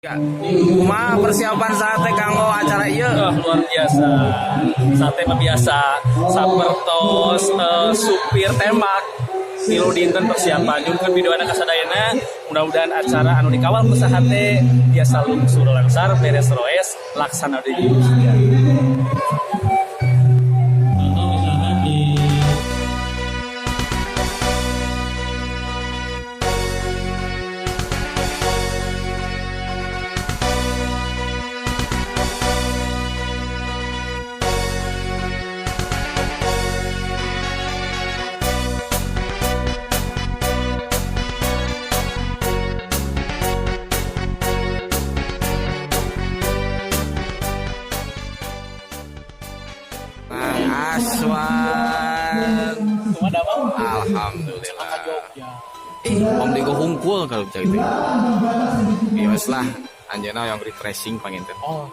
Kumaha persiapan sate kanggo acara ieu? Wah, luar biasa. Sate mah biasa. Sapertos supir tembak. 3 dinten persiapan. Nyuhunkeun pidu'ana ka sadayana. Mudah-mudahan acara anu dikawal ku sahate biasa lungsur langsar, beres roes, laksana deui. Contoh misalkan di Mang Aswan. Alhamdulillah. Ih, Om Digo hungkul kalau bisa gitu. Bios lah, anjeunna yang refreshing panginten. Oh,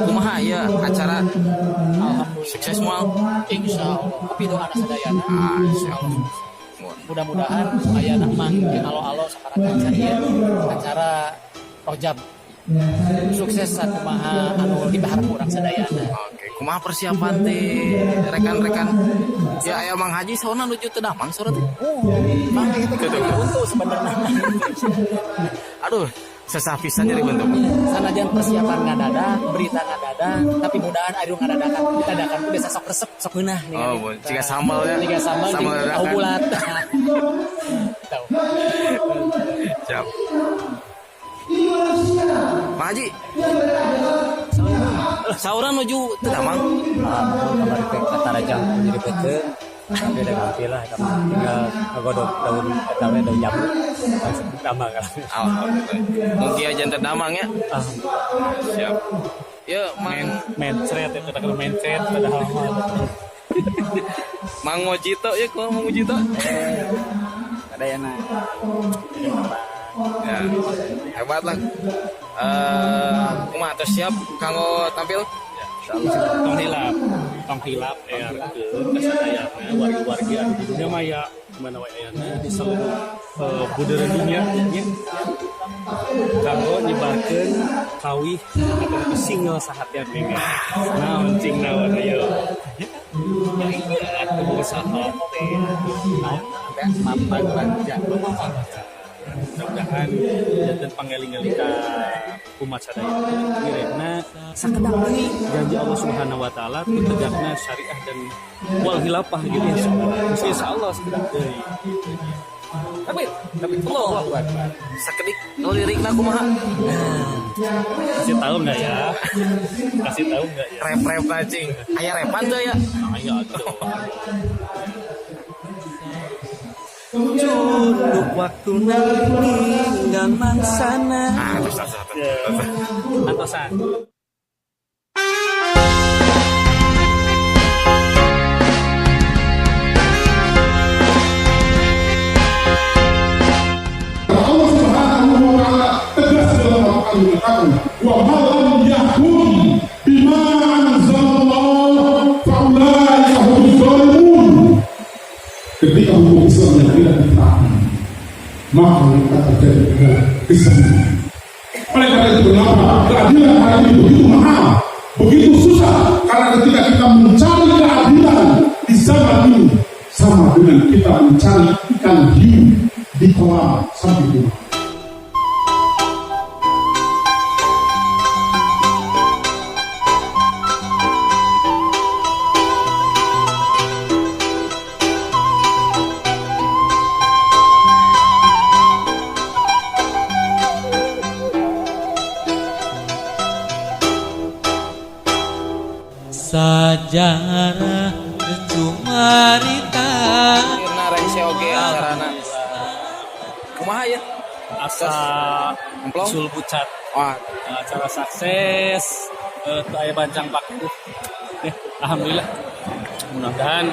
Kumaha ya acara alhamdulillah. Sukses moal? Insya Allah. Kopi doa sadayana. Ah, insyaallah. Mudah-mudahan ayana mangkin alo-alo sekarang acara ieu, acara Rojab sukses sakumaha anu diharap urang sadayana. Oke, kumaha persiapan teh rekan-rekan? Ya, aya Mang Haji sauna nuju teu damang sore teh. Oh, Bang, itu Gitu. untuk sebenarnya. Aduh, sesah pisan jadi bentuk. Sanajan persiapan ngadadak, berita ngadadak, tapi mudahan anu ngadadakan, ditadakan ku biasa sok resep, sok ngeunah nih. Oh, bon, jiga sambal ya. Jiga sambal, Sambal jeung tahu dadakan. Bulat. Tahu. Siap. Mang Haji. Saurang nuju teu damang. Kamari teh katarajang jadi peuteung, tapi udah ganti lah, tinggal ngagodog daun eta we, daun jambu, langsung damang. Alhamdulillah. Mungkin aja teu damang ya. Siap. Ya, Mang Mencret itu tak mencret padahal mah. Mang Mojito ya, kumaha Mang Mojito? Sadayana. Ya, hebat lah. Eh, kumaha tos siap kanggo tampil? Tong hilap, tong hilap earkeun ka sadayana wargi-wargi anu di dunia maya, mana wae ayana di seluruh budaya dunia nya, kanggo nyebarkeun kawih atau single Sahate Menge. Naon cing, naon ayo ya, iya atuh, Sahate naon? Mapan Bagja. Mudah-mudahan janten pangeling-eling ka umat sadaya. Ngiringna sakedap deui janji Allah Subhanahu wa taala tegakna syariah dan wal khilafah gitu ya. Insya Allah sakedap deui gitu. Tapi Allah Akbar. Sakedik lirikna kumaha? Kasih tahu nggak ya? Kasih tahu nggak ya? Rap-rap cing. Aya repan teu ya? Ayo atuh. Cunduk waktu tinggal mangsana. Ah, terus terus terus. Antosan. Allah Subhanahu wa taala tegas dalam Al-Quran mengatakan, "Wa man lam yahkum bima anzalallah fa ulaika humuz zalimun." Ketika hukum Islam yang tidak ditaati, maka yang akan terjadi adalah kezaliman. Oleh karena itu, kenapa keadilan hari ini begitu mahal, begitu susah? Karena ketika kita mencari keadilan di zaman ini, sama dengan kita mencari ikan hiu di kolam sampai rumah. Sajarah cumarita. Akhirna rengse oge acarana. Kumaha ya? Asa Emplong? Sul bucat. Wah, Acara sukses, teu aya bancang paku. Ya, alhamdulillah. Mudah-mudahan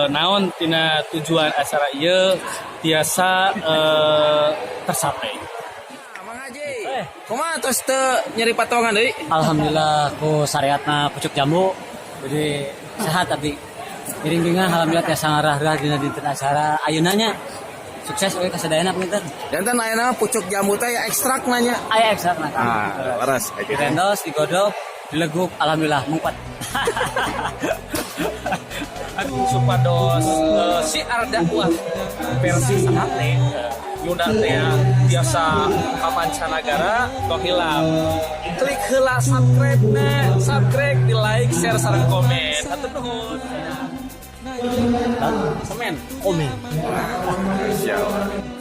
naon tina tujuan acara ieu tiasa tercapai. Mang Haji. Kumaha, tos teu nyeri patongan deui? Alhamdulillah, ku syariatna pucuk jambu jadi sehat, tapi miring bingah alhamdulillah tiasa ngarah dina dinten acara ayeuna nya. Sukses we kasadayana panginten. Janten ayeuna pucuk jambu teh ya ekstrak nanya. Aya ekstrak nah. Ah, leres. Direndos, digodok, dileguk, alhamdulillah mengkuat. Supados siar dakwah versi sahate Yunda teh biasa ka mancanagara. Tong hilap klik heula subscribe na, subscribe, di like, share, sareng komen. Hatur nuhun. Komen. Komen. Siap.